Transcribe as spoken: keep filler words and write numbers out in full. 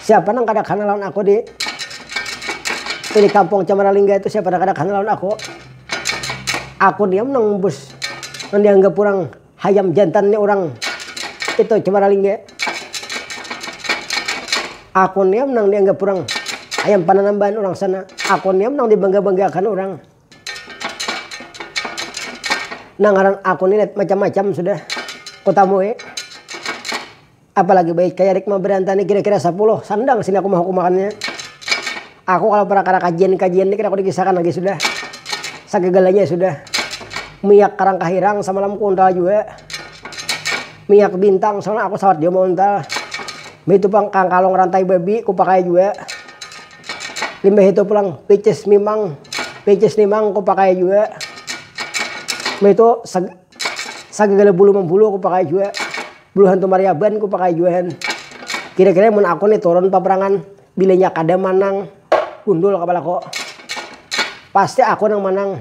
Siapa nang kada kana lawan aku di ini kampung Cemara Lingga itu, siapa nang kada kana lawan aku. Aku niam nang bus nang dianggap orang hayam jantan ni orang itu Cemara Lingga. Aku niam nang dianggap orang hayam pananamban orang sana. Aku niam nang dibangga-banggakan orang. Nah ngaran aku ni lihat macam-macam sudah kutamui. Apalagi baik kayak Rikma Beranta ni kira-kira sepuluh sandang sini aku menghukumakannya. Aku kalau perkara kajian-kajian ni kira aku dikisahkan lagi sudah. Segagalanya sudah. Minyak karang kahirang semalam kuntal juga. Minyak bintang soalnya aku sawat dia mau untal. Itu pang kangkalong rantai babi kupakai juga. Limbah itu pulang picis mimang, picis nimang ku pakai jua. Itu sagagala bulu mambulu ku pakai jua. Bulu hantu mariaban ku pakai jua han. Kira-kira mun aku nih turun paperangan, bilanya kada manang, gundul kapalaku. Pasti aku nang manang.